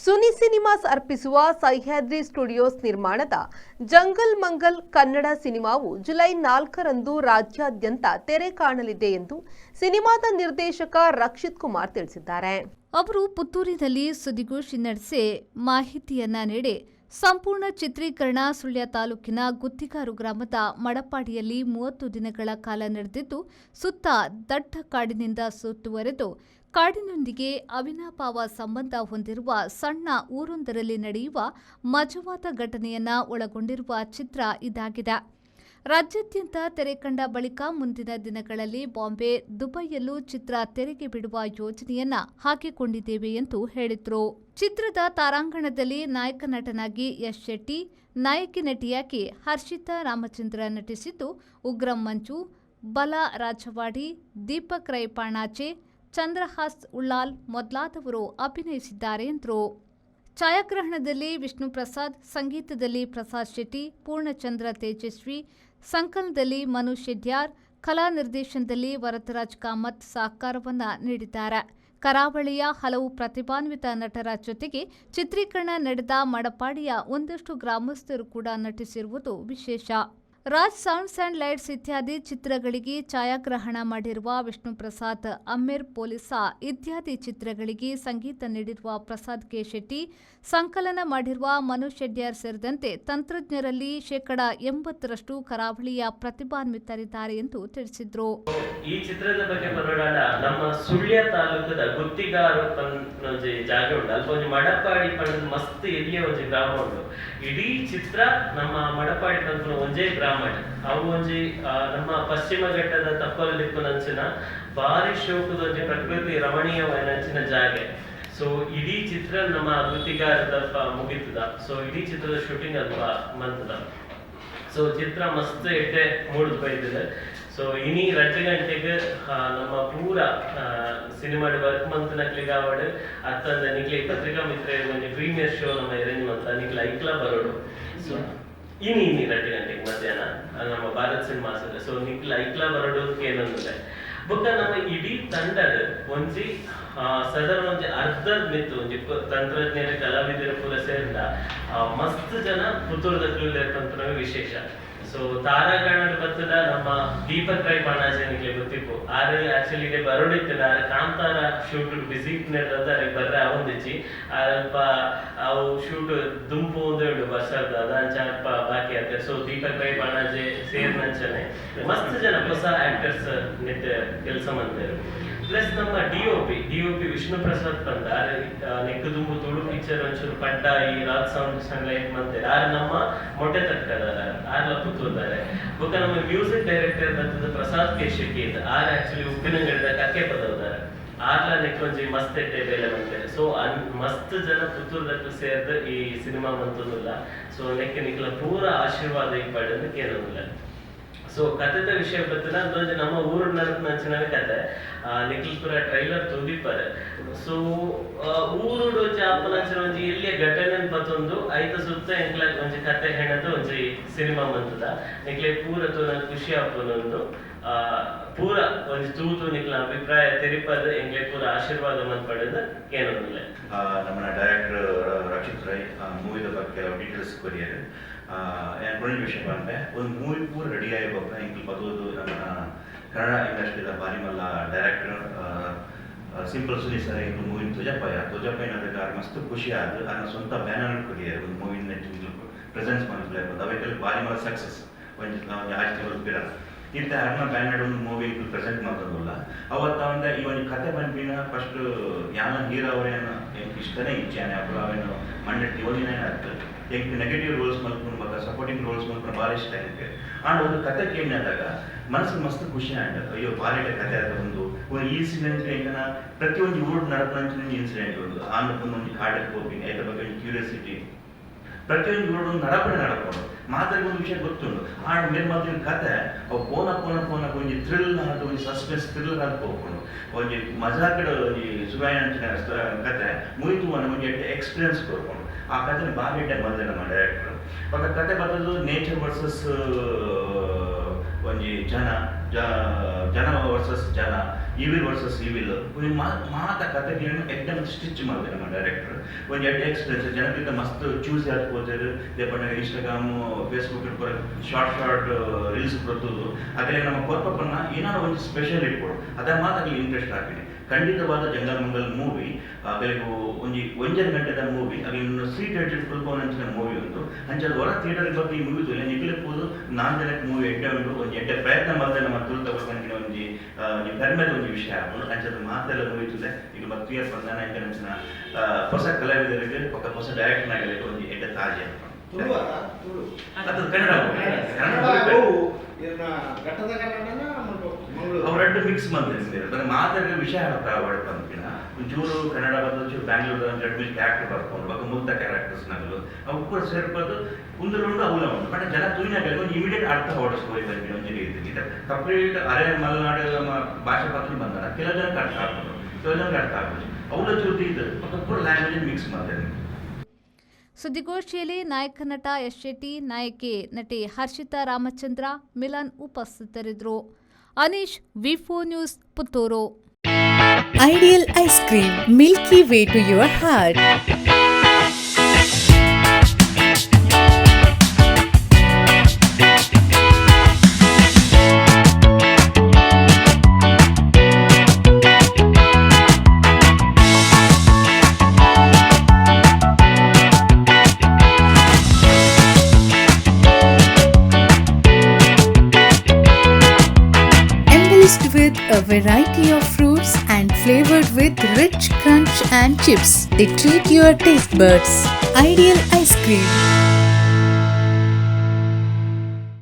Suni cinemas ಅರ್ಪಿಸುವ Sahyadri studios ನಿರ್ಮಾಣದ jungle Mangal Kannada ಸಿನಿಮಾವು July 4ರಂದು ರಾಜ್ಯಾದ್ಯಂತ ತೆರೆ ಕಾಣಲಿದೆ ಎಂದು ಸಿನಿಮಾದ ನಿರ್ದೇಶಕ ರಕ್ಷಿತ್ ಕುಮಾರ್ ತಿಳಿಸಿದ್ದಾರೆ. ಅವರು ಪುತ್ತೂರಿನಲ್ಲಿ ಸುದ್ದಿಗೋಷ್ಠಿ ನಡೆಸಿ ಮಾಹಿತಿಯನ್ನ ನೀಡಿ, ಸಂಪೂರ್ಣ ಚಿತ್ರೀಕರಣ ಸುಳ್ಯ ತಾಲೂಕಿನ ಗುತ್ತಿಗಾರು ಗ್ರಾಮದ ಮಡಪಾಡಿಯಲ್ಲಿ 30 ದಿನಗಳ ಕಾಲ ನಡೆದಿದ್ದು, ಸುತ್ತ ದಟ್ಟ ಕಾಡಿನಿಂದ ಸುತ್ತುವರೆದು ಕಾಡಿನೊಂದಿಗೆ ಅವಿನಾಭಾವ ಸಂಬಂಧ ಹೊಂದಿರುವ ಸಣ್ಣ ಊರೊಂದರಲ್ಲಿ ನಡೆಯುವ ಮಜವಾದ ಘಟನೆಯನ್ನ ಒಳಗೊಂಡಿರುವ ಚಿತ್ರ ಇದಾಗಿದೆ. ರಾಜ್ಯಾದ್ಯಂತ ತೆರೆ ಕಂಡ ಬಳಿಕ ಮುಂದಿನ ದಿನಗಳಲ್ಲಿ ಬಾಂಬೆ, ದುಬೈಯಲ್ಲೂ ಚಿತ್ರ ತೆರೆಗೆ ಬಿಡುವ ಯೋಜನೆಯನ್ನ ಹಾಕಿಕೊಂಡಿದ್ದೇವೆ ಎಂದು ಹೇಳಿದರು. ಚಿತ್ರದ ತಾರಾಂಗಣದಲ್ಲಿ ನಾಯಕ ನಟನಾಗಿ ಯಶ್ ಶೆಟ್ಟಿ, ನಾಯಕಿ ನಟಿಯಾಗಿ ಹರ್ಷಿತಾ ರಾಮಚಂದ್ರ ನಟಿಸಿದ್ದು, ಉಗ್ರಂ ಮಂಜು, ಬಲ ರಾಜವಾಡಿ, ದೀಪಕ್ ರೈ ಪಾಣಾಜೆ, ಚಂದ್ರಹಾಸ್ ಉಳ್ಳಾಲ್ ಮೊದಲಾದವರು ಅಭಿನಯಿಸಿದ್ದಾರೆ ಎಂದರು. ಛಾಯಾಗ್ರಹಣದಲ್ಲಿ ವಿಷ್ಣು ಪ್ರಸಾದ್, ಸಂಗೀತದಲ್ಲಿ ಪ್ರಸಾದ್ ಶೆಟ್ಟಿ, ಪೂರ್ಣಚಂದ್ರ ತೇಜಸ್ವಿ, ಸಂಕಲನದಲ್ಲಿ ಮನು ಶೆಡ್ಯಾರ್, ಕಲಾ ನಿರ್ದೇಶನದಲ್ಲಿ ವರದರಾಜ್ ಕಾಮತ್ ಸಹಕಾರವನ್ನ ನೀಡಿದ್ದಾರೆ. ಕರಾವಳಿಯ ಹಲವು ಪ್ರತಿಭಾನ್ವಿತ ನಟರ ಜೊತೆಗೆ ಚಿತ್ರೀಕರಣ ನಡೆದ ಮಡಪಾಡಿಯ ಒಂದಷ್ಟು ಗ್ರಾಮಸ್ಥರು ಕೂಡ ನಟಿಸಿರುವುದು ವಿಶೇಷ. ರಾಜ್ ಸೌಂಡ್ಸ್ ಆ್ಯಂಡ್ ಲೈಟ್ಸ್ ಇತ್ಯಾದಿ ಚಿತ್ರಗಳಿಗೆ ಛಾಯಾಗ್ರಹಣ ಮಾಡಿರುವ ವಿಷ್ಣು ಪ್ರಸಾದ್, ಅಮ್ಮೇರ್ ಪೊಲೀಸ ಇತ್ಯಾದಿ ಚಿತ್ರಗಳಿಗೆ ಸಂಗೀತ ನೀಡಿರುವ ಪ್ರಸಾದ್ ಕೆ ಶೆಟ್ಟಿ, ಸಂಕಲನ ಮಾಡಿರುವ ಮನು ಶೆಡ್ಯಾರ್ ಸೇರಿದಂತೆ ತಂತ್ರಜ್ಞರಲ್ಲಿ 80% ಕರಾವಳಿಯ ಪ್ರತಿಭಾನ್ವಿತರಿದ್ದಾರೆ ಎಂದು ತಿಳಿಸಿದರು. ಈ ಚಿತ್ರದ ಬಗ್ಗೆ ಪನೊಡಾಂಡ, ನಮ್ಮ ಸುಳ್ಯ ತಾಲೂಕದ ಗುತ್ತಿಗಾರು ಒಂಜಿ ಜಾಗ ಉಂಟು. ಅಲ್ಪ ಒಂಜಿ ಮಡಪಾಡಿ ಪಂಡ ಮಸ್ತ್ ಎಲ್ಯ ಒಂಜಿ ಗ್ರಾಮ ಉಂಟು. ಇಡೀ ಚಿತ್ರ ನಮ್ಮ ಮಡಪಾಡಿ ಪನ್ಪುನ ಒಂಜೇ ಗ್ರಾಮ. ಅವು ಒಂಜಿ ನಮ್ಮ ಪಶ್ಚಿಮ ಘಟ್ಟದ ತಪ್ಪಲಲ್ಲಿಪ್ಪುನಂಚಿನ ಬಾರಿ ಶೋಕದ ಒಂಜಿ ಪ್ರಕೃತಿ ರಮಣೀಯವಾಯಿನಂಚಿನ ಜಾಗೆ. ಸೊ ಇಡೀ ಚಿತ್ರ ನಮ್ಮ ಗುತ್ತಿಗಾರದಲ್ಪ ಮುಗಿತದ. ಸೊ ಇಡೀ ಚಿತ್ರದ ಶೂಟಿಂಗ್ ಅಲ್ಪ ಮಂತದ. ಸೊ ಚಿತ್ರ ಮಸ್ತ್ ಎಡ್ಡೆ ಮೂಡ್ದು ಬೈದಿದೆ. ಸೊ ಇನಿ 2 ಗಂಟೆಗೆ ನಮ್ಮ ಪೂರ ಸಿನಿಮಾಡ್ ವರ್ಕ್ ಮಂತ್ನಕ್ಲಿಗೆ ಆವಡ್ ಅತ್ತಂದೆ ನಿಕ್ಲೆ ಪತ್ರಿಕಾ ಮಿತ್ರ ಒಂಜಿ ಪ್ರೀಮಿಯರ್ ಶೋ ನಮ್ಮ ಅರೇಂಜ್ ಮಂತ, ನಿಕ್ಲೆ ಐಕ್ಲಾ ಬರೋಡು. ಸೊ ಇನಿ ಇನಿ 2 ಗಂಟೆಗೆ ಮಧ್ಯಾಹ್ನ ನಮ್ಮ ಭಾರತ್ ಸಿನಿಮಾಸ್. ಸೊ ನಿಕ್ಲೆ ಐಕ್ಲಾ ಬರೋಡು ಕೇನೊಂದಿದೆ. ಬೊಕ್ಕ ನಮ್ಮ ಇಡೀ ತಂಡಡ್ ಒಂಜಿ ಸಾಧಾರಣ ಒಂಜಿ ಅರ್ಧ ಮಿತ್ತು ಒಂಜಿ ತಂತ್ರಜ್ಞರ, ಕಲಾವಿದರ ಪೂರ ಸೇರ್ದ ಮಸ್ತ್ ಜನ ಪುತ್ತೂರುದಕ್ಲು ಪನ್ಪುನವೇ ವಿಶೇಷ. ಸೊ ತಾರಾಗಣಡ್ ಬತ್ತದ ನಮ್ಮ ದೀಪಕ್ ರೈ ಪಾಣಾಜೆ, ನಿಕ್ಲೆ ಗೊತ್ತಿಪ್ಪು. Are actually ಇಡೆ ಬರೋಡಿತ್ತಿಲ್ಲ. ಆರ್ ಕಾಂತಾರ ಶೂಟ್ ಬಿಸಿ ಇಪ್ಪನೆಡ್ದಂತ ಅರೆಗ್ ಬರ್ರೆ ಆವೊಂದಿಜ್ಜಿ. ಅಲ್ಪ ಅವು ಶೂಟ್ ದುಂಪು ಒಂದೇ ಉಂಡು ವರ್ಷದ, ಅದಂಚ ಅಲ್ಪ ಬಾಕಿ ಆತೆ. ಸೊ ದೀಪಕ್ ರೈ ಪಾಣಾಜೆ ಸೇರಿನಂಚನೆ ಮಸ್ತ್ ಜನ ಹೊಸ ಆಕ್ಟರ್ಸ್ ನೆಟ್ ಕೆಲಸ ಮಂತೇರು. ಪ್ಲಸ್ ನಮ್ಮ ಡಿಒಪಿ, ಡಿಒಪಿ ವಿಷ್ಣು ಪ್ರಸಾದ್ ಪಂದ ನೆಕ್ಕು ದುಂಬು ತುಳು ಪಿಕ್ಚರ್ ಒಂಚೂರು ಪಡ್ಡಾಯಿ, ರಾಜ್ ಸೌಂಡ್ ಸನ್ ಲೈಟ್ ಮಂತೇರು. ಆರ್ ನಮ್ಮ ಮೊಟ್ಟೆ ತಕ್ಕದಾರ, ಆರ್ಲ ಪುತ್ತೂರ್ದಾರೆ. ಬೊಕ್ಕ ನಮ್ಮ ಮ್ಯೂಸಿಕ್ ಡೈರೆಕ್ಟರ್ ಬತ್ತದ ಪ್ರಸಾದ್ ಕೆ ಶೆಟ್ಟಿ ಅಂತ. Are actually ಉಪ್ಪಿನಂಗಡಿದ ಕಕ್ಕೆ ಪದವದಾರೆ. ಆರ್ಲ ನೆಕ್ಕೊಂಜಿ ಮಸ್ತ್ ಎಡ್ಡೆ ಬೇಲೆ ಮಂತೇರು. ಸೊ ಮಸ್ತ್ ಜನ ಪುತ್ತೂರ್ದಕ್ಲು ಸೇರ್ದು ಈ ಸಿನಿಮಾ ಮಂತೊಂದುಲ್ಲ. ಸೊ ನೆಕ್ ನಿಕ್ಲ ಪೂರ ಆಶೀರ್ವಾದ ಇಪ್ಪಡೆಂದು ಕೇಳೊಂದಿಲ್ಲ. ಸೊ ಕಥೆದ ವಿಷಯ ಬತ್ತನ, ಅದೊಂಜಿ ನಮ್ಮ ಊರು ನಡಪುನಂಚಿನ ಕತೆ. ನಿಖಿಲ್ ಪುರ ಟ್ರೈಲರ್ ತೂದಿಪ್ಪರೆ. ಸೊ ಊರುಡು ಒಂಜಿ ಆಪುನಂಚಿನ ಒಂಜಿ ಎಲ್ಲಿಯ ಘಟನೆ ಬತ್ತೊಂದು ಐತ ಸುತ್ತ ಎಂಕ್ಲ ಒಂಜಿ ಕತೆ ಹೆಣದು ಒಂಜಿ ಸಿನಿಮಾ ಮಂತದ. ನಿಕ್ಲೆ ಪೂರ ತೂನ ಖುಷಿ ಆಪುನೊಂದು. ಪೂರ ಒಂಜಿ ತೂತು ನಿಕ್ಲ ಅಭಿಪ್ರಾಯ ತೆರಿಪದ್ ಎಂಕ್ಲೆ ಪೂರ ಆಶೀರ್ವಾದ ಮನ್ಪಡೆದು ಕೇನೊಂದಿಲ್ಲ. ನಮ್ಮನ ಡೈರೆಕ್ಟರ್ ರಕ್ಷಿತ್ ರೈ ಮೂವಿದ ಬಗ್ಗೆ ಕೆಲವು ಡೀಟೇಲ್ಸ್ ಕೊರಿಯರ್. ಯಾನ್ ಕೊನೆಯ ವಿಷಯ ಪನ್ಪೆ. ಒಂದು ಮೂವಿ ಪೂರ ರೆಡಿ ಆಗಿ ಎಂಕ್ಲು ಬತ್ತೋದು ನಮ್ಮ ಕನ್ನಡ ಇಂಡಸ್ಟ್ರಿದ ಬಾರಿ ಮಲ್ಲ ಡೈರೆಕ್ಟರ್ ಸಿಂಪಲ್ ಸುನಿ ಸರ್ ಎಂಕ್ಲು ಮೂವಿ ತೋಜಪಾಯ. ತೋಜಪಾಯಿನದಕ್ಕೆ ಆರ್ ಮಸ್ತ್ ಖುಷಿ ಆದ್ ಆರ್ನ ಸ್ವಂತ ಬ್ಯಾನರ್ ಕೊರಿಯರ್. ಒಂದು ಮೂವಿ ಪ್ರೆಸೆನ್ಸ್ ಮನ್ಪುಲೆ ಅವೆಕ್ಕೆಲ್ಲ ಬಾರಿ ಮಲ್ಲ ಸಕ್ಸಸ್ ಒಂಜಿ ಒಂಜಿ 6 ತಿಂಗಳು ಪಿರ ಇತ್ತೆ ಅರ್ನ ಬ್ಯಾನರ್ ಒಂದು ಮೂವಿ ಪ್ರೆಸೆಂಟ್ ಮಾಡ್ತದಲ್ಲ. ಅವತ್ತ ಒಂದ ಈ ಒಂದು ಕತೆ ಪನ್ಪಿನ ಫಸ್ಟ್ ಯಾನ ಹೀರೋ ಅವರೇನ ಎಂಕ್ ಇಷ್ಟನೇ ಇಚ್ಛಾನೆ. ಅಪ್ಪಲ ಅವೇನು ಮಂಡೆ ಒಂದಿನ ಅರ್ಥ ಎಂಕ್ ನೆಗೆಟಿವ್ ರೋಲ್ಸ್ ಮಲ್ಪುನ ಬೊಕ್ಕ ಸಪೋರ್ಟಿಂಗ್ ರೋಲ್ಸ್ ಮಲ್ಪುನ ಭಾರಿ ಇಷ್ಟ ಎಂಕ್. ಆಂಡ ಒಂದು ಕತೆ ಕೇಳಿದಾಗ ಮನಸ್ಸು ಮಸ್ತ್ ಖುಷಿ ಆಂಡ್. ಅಯ್ಯೋ, ಭಾರಿ ಕತೆ ಆದ. ಒಂದು ಒಂದು ಇನ್ಸಿಡೆಂಟ್ ಎಂಕನ ಪ್ರತಿಯೊಂದು ಊರು ನಡಪುನಂಚಿನ ಇನ್ಸಿಡೆಂಟ್. ಒಂದು ಆಂಡ ಒಂಜಿ ಕಾಡಕ್ಕೆ ಹೋಗಿ ಐತ ಬಗ್ಗೆ ಒಂದು ಕ್ಯೂರಿಯಾಸಿಟಿ ಪ್ರತಿಯೊಂದು ಊರು ಒಂದು ನಡಪಡೆ ನಡಪಡು ಮಾತಾಡಿ ಒಂದು ವಿಷಯ ಗೊತ್ತುಂಟು. ಆಂಡ ಮೇಲ್ ಮಾತಿನ ಕತೆ ಅವು ಪೋನ ಪೋನ ಪೋನ ಒಂಜಿ ಥ್ರಿಲ್ ಆದ್, ಒಂಜಿ ಸಸ್ಪೆನ್ಸ್ ಥ್ರಿಲ್ ಆದ್ ಪೋಪುಂಡು. ಒಂಜಿ ಮಜಾಕಡ್ ಒಂಜಿ ಸುಗಾಯಂಚಿನ ಕತೆ ಮುಯ್ತು ಒಂಜಿ ಎಡ್ಡೆ ಎಕ್ಸ್ಪೀರಿಯನ್ಸ್ ಕೊರ್ಪುಂಡು. ಆ ಕತೆ ಬಾರಿ ಎಡ್ಡೆ ಬಂದೆ ನಮ್ಮ ಡೈರೆಕ್ಟರ್. ಬೊಕ್ಕ ಕತೆ ಬತ್ತದು ನೇಚರ್ ವರ್ಸಸ್ ಒಂಜಿ ಜನ. ಜನ ವರ್ಸಸ್ ಜನ, ಇವಿಲ್ ವರ್ಸಸ್ ಇವಿಲ್, ಮಾತ ಕಥೆಗಳನ್ನು ಎಕ್ದಮ್ ಸ್ಟಿಚ್ ಮಾಡ್ತಾರೆ ನಮ್ಮ ಡೈರೆಕ್ಟರ್. ಒಂಜಿ ಎಡ್ಡೆ ಎಕ್ಸ್ಪೀರಿಯನ್ಸ್. ಜನಕ್ಕಿಂತ ಮಸ್ತ್ ಚೂಸ್ ಆದ್ ಪೋತೆರ್. ದೇಪಣ್ಣ ಇನ್ಸ್ಟಾಗ್ರಾಮ್, ಫೇಸ್ಬುಕ್ ಪೂರ ಶಾರ್ಟ್ ಶಾರ್ಟ್ ರೀಲ್ಸ್ ಬರ್ತದ್ದು. ಅಗಲೆ ನಮ್ಮ ಕೊರ್ಪಪ್ಪನ ಏನಾರ ಒಂಜಿ ಸ್ಪೆಷಲ್ ಇಟ್ಕೊಡು, ಅದ ಮಾತ ಅಗಲಿ ಇಂಟ್ರೆಸ್ಟ್ ಆಪಿನಿ. ಖಂಡಿತವಾದ ಜಂಗಲ್ ಮಂಗಲ್ ಮೂವಿ ಅಗಲಿಗೂ ಒಂಜಿ ಒಂಜರೆ ಗಂಟೆದ ಮೂವಿ, ಅಗಲಿ ಸೀಟ್ ಎಡ್ಜೆಟ್ ಕುಲ್ಪವನಂಚಿನ ಮೂವಿ ಉಂದು. ಅಂಚ ಹೊರ ಥಿಯೇಟರ್ ಬಗ್ಗೆ ಈ ಮೂವಿ ತೂಲೆ ನಿಖಿಲ ಪೋದು ನಾನ್ ಜನಕ್ಕೆ ಮೂವಿ ಎಡ್ಡೆ ಉಂಡು. ಒಂಜಿ ಎಡ್ಡೆ ಪ್ರಯತ್ನ ಮಲ್ದೆ ನಮ್ಮ ತುಳುತ ಪಂಚಿನ ಒಂಜಿ ಒಂಜಿ ಪೆರ್ಮೆದ ಒಂಜಿ ವಿಷಯ ಆಪುಂಡು. ಅಂಚದ ಮಾತೆಲ್ಲ ಮೂವಿ ತೂಲೆ ಈಗ ಮತ್ತೆ ಬಂದಾನ ಅಂಚಿನ ಹೊಸ ಕಲಾವಿದರಿಗೆ ಬೊಕ್ಕ ಹೊಸ ಡೈರೆಕ್ಟರ್ ಆಗಲಿಕ್ಕೆ ಒಂಜಿ ಎಡ್ಡೆ ತಾಜಿ ಆಪುಂಡು. ತುಳು ಅಲ್ಲ, ತುಳು. ಅದು ಕನ್ನಡ movie. Kannada Kannada. ಅವು ಇದನ್ನ ಘಟ್ಟದ ಕನ್ನಡನ ಮಂಗಳೂರು. ಅವರೆಡ್ಡು ಮಿಕ್ಸ್ ಬಂದಿರ್ತಾರೆ. ಬರೀ ಮಾತಾಡಿದ ವಿಷಯ ಅರ್ಥ ಆಗಬಾರ್ದು ಪನ್ಪಿನ. ಒಂಚೂರು ಕನ್ನಡ ಬಂದು, ಒಂಚೂರು ಬ್ಯಾಂಗ್ಳೂರ್, ಎರಡು ಮಿಸ್ ಕ್ಯಾರೆಕ್ಟರ್ ಬರ್ಕೊಂಡು ಬೊಕ್ಕ ಮುಲ್ತ ಕ್ಯಾರೆಕ್ಟರ್ಸ್ ನಗಲು ಅವು ಪೂರ ಸೇರ್ಪದು ಉಂದುಲು ಉಂಡು, ಅವುಲ ಉಂಡು. ಬಟ್ ಜನ ತೂಯಿನಾಗ ಒಂಜಿ ಇಮಿಡಿಯೇಟ್ ಅರ್ಥ ಆವಡ್ ಸ್ಟೋರಿ ಪನ್ಪಿನ ಒಂಜಿ ರೀತಿ. ಇತ್ತೆ ಕಂಪ್ಲೀಟ್ ಅರೆ ಮಲೆನಾಡು ನಮ್ಮ ಭಾಷೆ ಪತ್ರ ಬಂದಾರ, ಕೆಲವು ಜನಕ್ಕೆ ಅರ್ಥ ಆಗ್ಬೋದು, ಕೆಲವು ಜನಕ್ಕೆ ಅರ್ಥ ಆಗ್ಬೋದು. ಅವುಲ ಚೂರು ಇದು ಬೊಕ್ಕ ಪೂರ ಲ್ಯಾಂಗ್ವೇಜ್ ಮಿಕ್ಸ್ ಮಾಡ್ತಾರೆ. ಸುದ್ದಿಗೋಷ್ಠಿಯಲ್ಲಿ ನಾಯಕ ನಟ ಯಶ್ ಶೆಟ್ಟಿ, ನಾಯಕಿ ನಟಿ ಹರ್ಷಿತಾ ರಾಮಚಂದ್ರ, ಮಿಲನ್ ಉಪಸ್ಥಿತರಿದ್ದರು. Anish, ವಿಫೋ news, Puttur. Ideal Ice Cream, Milky Way to your heart. Embellished with a variety of fruits and flavored with rich crunch and chips, they treat your taste buds. Ideal Ice Cream.